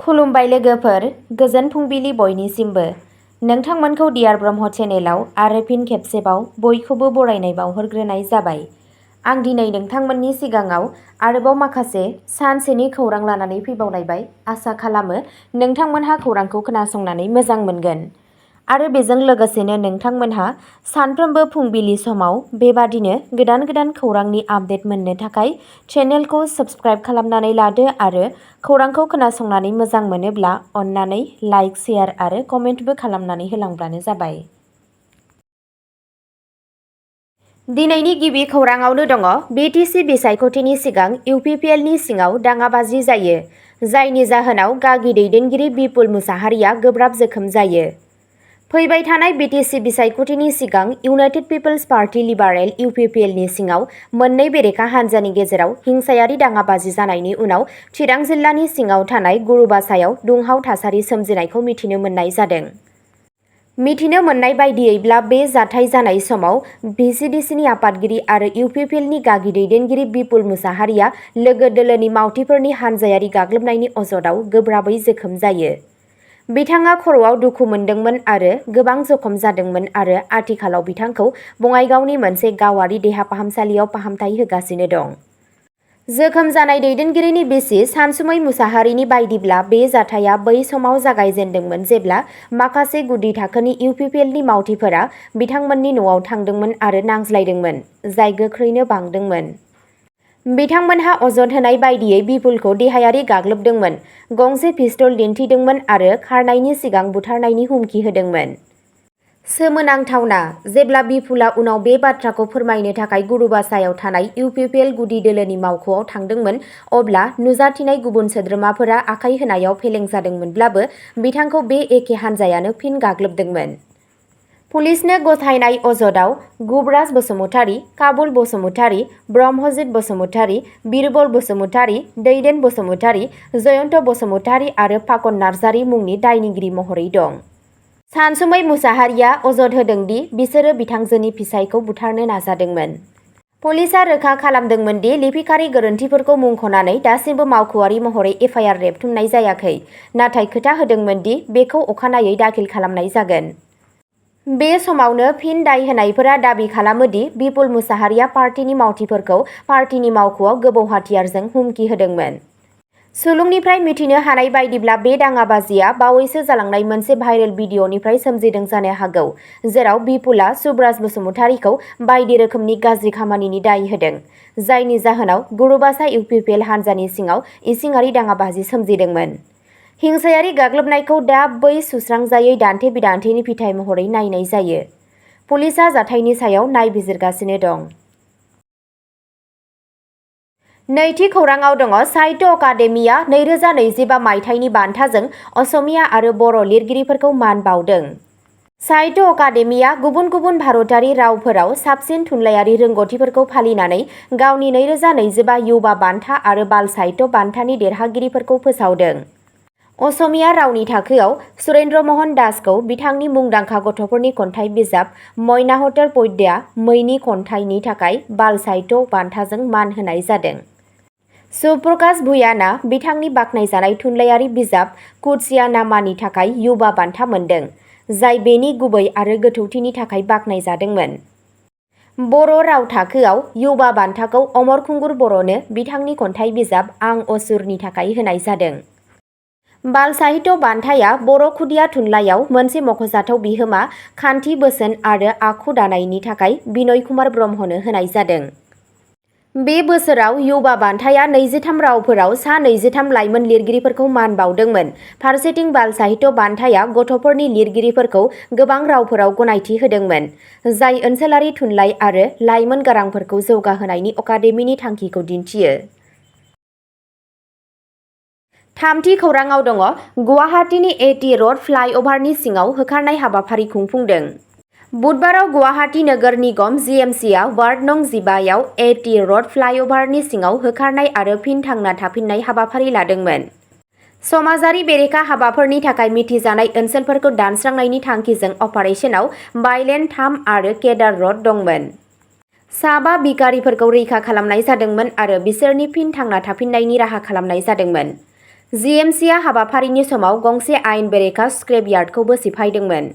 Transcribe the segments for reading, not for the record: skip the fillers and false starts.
खुलुमबाय लोगोफोर, गोजोन फुंबिलि बयनिसिमबो। नोंथांमोनखौ डियार ब्रह्म चेनेलाव आरो फिन खेबसेबाव बयखौबो बरायनाय बावहरग्रोनाय जाबाय। आं दिनै नोंथांमोननि सिगाङाव आरोबाव माखासे सानसेनि खौरां लानानै फैबावलायबाय। आसा खालामो नोंथांमोनहा खौरांखौ खोनासंनानै मोजां मोनगोन। आरो बेजों लोगोसेनो नोंथांमोनहा सानफ्रोमबो फुंबिलि समाव बेबादिनो गोदान गोदान खौरांनि आपडेट मोननो थाखाय चेनेलखौ साबस्क्राइब खालामनानै लादो आरो खौरांखौ खोनासंनानै मोजां मोनोब्ला अन्नानै लाइक, शेयार आरो कमेन्टबो खालामनानै होलांब्लानो जाबाय। दिनैनि गिबि खौराङावनो दङ बिटिसि बिसायख'थिनि सिगां इउपिपिएलनि सिङाव दाङाबाजि जायो, जायनि जाहोनाव गागि दैदेनगिरि बिपुल मुसाहारिया गोब्राब जोखोम जायो। फैबाय थानाय बिटिसि बिसायख'थिनि सिगां इउनाइटेड पिपल्स पार्टी लिबारेल इउपिपिएलनि सिङाव मोननै बेरेखा हान्जानि गेजेराव हिंसायारि दाङाबाजि जानायनि उनाव चिरां जिल्लानि सिङाव थानाय गुरुबासायाव दुंहाव थासारि सोमजिनायखौ मिथिनो मोननाय जादों। मिथिनो मोननाय बायदियैब्ला बे जाथाय जानाय समाव भिसिडिसिनि आफादगिरि आरो इउपिपिएलनि गागि दैदेनगिरि बिपुल मुसाहारिया लोगो दोलोनि मावथिफोरनि हान्जायारि गाग्लोबनायनि अजदाव गोब्राबै जोखोम जायो। बिथाङा खर'आव दुखु मोनदोंमोन आरो गोबां जखम जादोंमोन आरो आथिखालाव बिथांखौ बङाइगावनि मोनसे गावारि देहा फाहामसालियाव फाहामथाय होगासिनो दं। जोखोम जानाय दैदेनगिरिनि बिसि सानसुमै मुसाहारिनि बायदिब्ला बे जाथाया बै समाव जागायजेन्दोंमोन जेब्ला माखासे गुदि थाखोनि इउपिपिएलनि मावथिफोरा बिथांमोननि न'आव थांदोंमोन आरो नांज्लायदोंमोन, जाय गोख्रैनो बांदोंमोन। बिथांमोनहा अजद होनाय बायदियै बिपुलखौ देहायारि गाग्लोबदोंमोन, गंसे पिस्तल दिन्थिदोंमोन आरो खारनायनि सिगां बुथारनायनि हुमखि होदोंमोन। सोमोनांथावना, जेब्ला बिपुला उनाव बे बाथ्राखौ फोरमायनो थाखाय गुरुबासायाव थानाय इउपिपिएल गुदि दोलोनि मावख'आव थांदोंमोन, अब्ला नुजाथिनाय गुबुन सोद्रोमाफोरा आखाय होनायाव फेलें जादोंमोनब्लाबो बिथांखौ बे एखे हान्जायानो फिन गाग्लोबदोंमोन। पुलिसनो गथायनाय अजदआव गुबराज बसुमतारी, काबुल बसुमतारी, ब्रह्मजित बसुमतारी, बिरबल बसुमतारी, दैदेन बसुमतारी, जयन्त बसुमतारी आरो फाकन नार्जारी मुंनि दायनिगिरि महरै दं। सानसुमै मुसाहारिया अजद होदों दि बिसोरो बिथांजोनि फिसायखौ बुथारनो नाजादोंमोन। पुलिसआ रोखा खालामदोंमोन दि लिपिकारि गोरोन्थिफोरखौ मुंख'नानै दासिमबो मावख'आरि महरै एफआइआर रेबथुमनाय जायाखै, नाथाय खोथा होदोंमोन दि बेखौ अखानायै दाखिल खालामनाय जागोन। बे समावनो फिन दाय होनायफोरा दाबि खालामो दि बिपुल मुसाहारिया पार्टीनि मावथिफोरखौ पार्टीनि मावख'आव गोबौ हाथियारजों हुमखि होदोंमोन। सुलुंनिफ्राय मिथिनो हानाय बायदिब्ला बे दाङाबाजिया बावैसो जालांनाय मोनसे भाइरेल भिडिअ'निफ्राय सोमजिदों जानो हागौ, जेराव बिपुला सुब्राज बसुमतारीखौ बायदि रोखोमनि गाज्रि खामानिनि दाय होदों, जायनि जाहोनाव गुरुबासा इउपिपिएल हान्जानि सिङाव इसिङारि दाङाबाजि सोमजिदोंमोन। हिंसायारि गाग्लोबनायखौ दा बै सुस्रांजायै दान्थे-बिदान्थेनि फिथाय महरै नायनाय जायो। पुलिसआ जाथायनि सायाव नायबिजिरगासिनो दं। नैथि खौराङाव दङ साहित्य अकादेमिया 2025 मायथाइनि बान्थाजों असमिया आरो बर' लिरगिरिफोरखौ मान बाउदों। साहित्य अकादेमिया गुबुन गुबुन भारतारि रावफोराव साबसिन थुनलाइयारि रोंग'थिफोरखौ फालिनानै गावनि 2025 युवा बान्था आरो बाल साहित्य बान्थानि देरहागिरिफोरखौ फोसावदों। असमिया रावनि थाखोआव सुरेन्द्र महन दासखौ बिथांनि मुंदांखा गथ'फोरनि खन्थाइ बिजाब मयनाहतर पद्या मैनि खन्थाइनि थाखाय बाल साहित्य बान्थाजों मान होनाय जादों। सुप्रकाश भुयानआ बिथांनि बाख्नायजानाय थुनलाइयारि बिजाब कुदसियानामानि थाखाय युवा बान्था मोनदों, जाय बेनि गुबै आरो गोथौथिनि थाखाय बाख्नायजादोंमोन। बर' राव थाखोआव युवा बान्थाखौ अमर खुंगुर बर'नो बिथांनि खन्थाइ बिजाब आं असुरनि थाखाय होनाय जादों। बाल साहित्य बान्थाया बर' खुदिया थुनलाइयाव मोनसे मख'जाथाव बिहोमा, खान्थि बोसोन आरो आखु दानायनि थाखाय बिनय कुमार ब्रह्मनो होनाय जादों। बे बोसोराव युवा बान्थाया 23 रावफोराव सा 23 लाइमोन लिरगिरिफोरखौ मान बाउदोंमोन। फारसेथिं बाल साहित्य बान्थाया गथ'फोरनि लिरगिरिफोरखौ गोबां रावफोराव गनायथि होदोंमोन, जाय ओनसोलारि थुनलाइ आरो लाइमोन गारांफोरखौ जौगाहोनायनि अकादेमिनि थांखिखौ दिन्थियो। थामथि खौराङाव दङ गुवाहाटीनि एटी र'ड फ्लाइअभारनि सिङाव होखारनाय हाबाफारि खुंफुंदों। बुधबाराव गुवाहाटी नोगोर निगम जीएमसीआ वार्ड नं 15 आव एटी र'ड फ्लाइअभारनि सिङाव होखारनाय आरो फिन थांना थाफिननाय हाबाफारि लादोंमोन। समाजारि बेरेखा हाबाफोरनि थाखाय मिथिजानाय ओनसोलफोरखौ दानस्रांनायनि थांखिजों अपारेशनाव बाइलेन 3 आरो केदार र'ड दंमोन। साबा बिकारिफोरखौ रैखा खालामनाय जादोंमोन आरो बिसोरनि फिन थांना थाफिननायनि राहा खालामनाय जादोंमोन। जिएमसिआ हाबाफारिनि समाव गंसे आयेन बेरेखा स्क्रैपयार्डखौबो सिफायदोंमोन।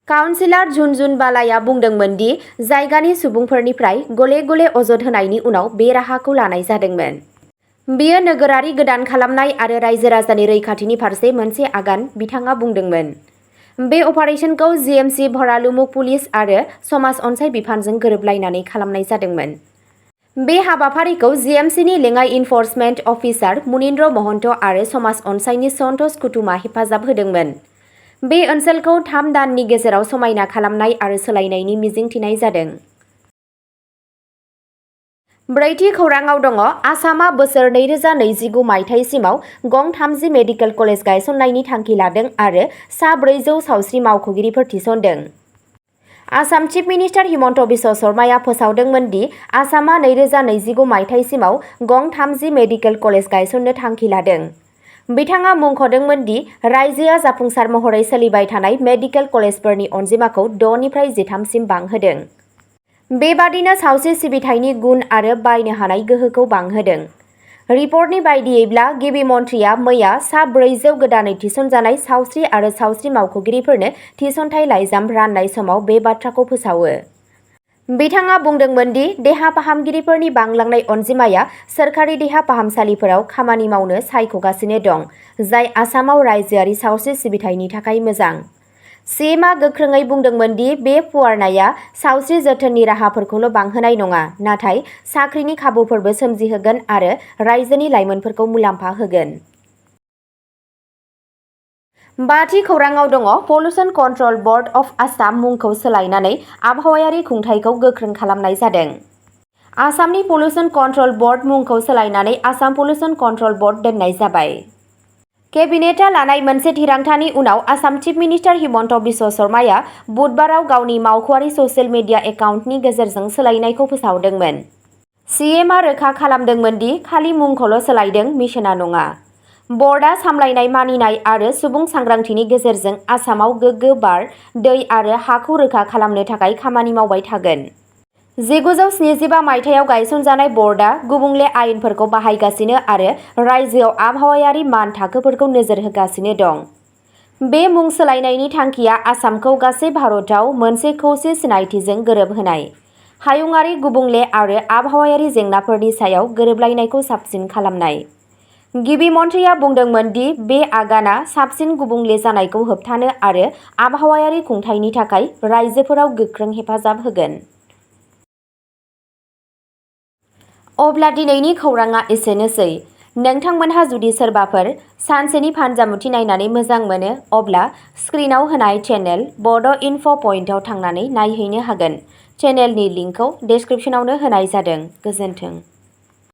काउन्सिलर झुनझुनबालाया बुंदोंमोन दि जायगानि सुबुंफोरनिफ्राय गले-गले अजद होनायनि उनाव बे राहाखौ लानाय जादोंमोन। बेयो नोगोरारि गोदान खालामनाय आरो रायजो-राजानि रैखाथिनि फारसे मोनसे आगान, बिथाङा बुंदोंमोन। बे अपारेशनखौ जिएमसि भरालुमुग पुलिस आरो समाज अनसाइ बिफानजों गोरोबलायनानै खालामनाय जादोंमोन। बे हाबाफारिखौ जिएमसिनि लेङाइ इनफर्समेन्ट अफिसार मुनिन्द्र महन्त आरो समाज अनसाइनि सन्तोष कुटुमआ हेफाजाब होदोंमोन। बे ओनसोलखौ 3 दाननि गेजेराव समायना खालामनाय आरो सोलायनायनि मिजिं थिनाय जादों। ब्रैथि खौरांआव दङ आसामआ बोसोर 2029 मायथाइसिमाव गं 30 मेडिकेल कलेज गायसननायनि थांखि लादों आरो सा 400 सावस्रि मावख'गिरिफोर थिसनदों। आसाम चिफ मिनिस्टार हिमन्त बिश्व शर्माया फोसावदोंमोन दि आसामआ 2029 मायथाइसिमाव गं 30 मेडिकेल कलेज गायसननो थांखि लादों। बिथाङा मुंख'दोंमोन दि रायजोआ जाफुंसार महरै सोलिबाय थानाय मेडिकेल कलेजफोरनि अनजिमाखौ 6 निफ्राय 13 सिम बांहोदों। बेबादिनो सावस्रि सिबिथायनि गुन आरो बायनो हानाय गोहोखौ बांहोदों। रिपर्टनि बायदियैब्ला गिबि मन्थ्रिया मैया सा 400 गोदानै थिसनजानाय सावस्रि आरो सावस्रि मावख'गिरिफोरनो थिसनथाइ लाइजाम राननाय समाव बे बाथ्राखौ फोसावो। बिथाङा बुंदोंमोन दि देहा फाहामगिरिफोरनि बांलांनाय अनजिमाया सोरखारि देहा फाहामसालिफोराव खामानि मावनो सायख'गासिनो दं, जाय आसामाव रायजोआरि सावस्रि सिबिथायनि थाखाय मोजां। सीएमआ गोख्रोङै बुंदोंमोन दि बे फुवारनाया सावस्रि जोथोननि राहाफोरखौल' बांहोनाय नङा, नाथाय साख्रिनि खाबुफोरबो सोमजिहोगोन आरो रायजोनि लाइमोनफोरखौ मुलाम्फा होगोन। बाथि खौरांआव दङ pollution control board of Assam मुंखौ सोलायनानै आबहावायारि खुंथायखौ गोख्रों खालामनाय जादों। आसामनि पल्युसन कन्ट्रल बर्ड मुंखौ सोलायनानै आसाम पल्युसन कन्ट्रल बर्ड दोननाय जाबाय। केबिनेटआ लानाय मोनसे थिरांथानि उनाव आसाम चिफ मिनिस्टार हिमन्त बिश्व शर्माया बुधबाराव गावनि मावख'आरि ससियेल मिडिया एकाउन्टनि गेजेरजों सोलायनायखौ फोसावदोंमोन। सीएमआ रोखा खालामदोंमोन दि खालि मुंखौल' सोलायदों, मिशनआ नङा। बर्डआ सामलायनाय, मानिनाय आरो सुबुं सांग्रांथिनि गेजेरजों आसामाव गोग्गो बार, दै आरो हाखौ रोखा खालामनो थाखाय खामानि मावबाय थागोन। 1975 मायथाइयाव गायसनजानाय बर्डआ गुबुंले आयेनफोरखौ बाहायगासिनो आरो रायजोआव आबहावायारि मान थाखोफोरखौ नोजोर होगासिनो दं। बे मुं सोलायनायनि थांखिया आसामखौ गासै भारतआव मोनसे खौसे सिनायथिजों गोरोबहोनाय, हायुंआरि गुबुंले आरो आबहावायारि जेंनाफोरनि सायाव गोरोबलायनायखौ साबसिन खालामनाय। गिबि मन्थ्रिया बुंदोंमोन दि बे आगानआ साबसिन गुबुंले जानायखौ होबथानो आरो आबहावायारि खुंथायनि थाखाय रायजोफोराव गोख्रों हेफाजाब होगोन। अब्ला दिनैनि खौरांआ एसेनोसै। नोंथांमोनहा जुदि सोरबाफोर सानसेनि फानजामुथि नायनानै मोजां मोनो, अब्ला स्क्रिनआव होनाय चेनेल बड' इनफ' पइन्टआव थांनानै नायहैनो हागोन। चेनेलनि लिंकखौ डेस्क्रिप्शनावनो होनाय जादों। गोजोन्थों।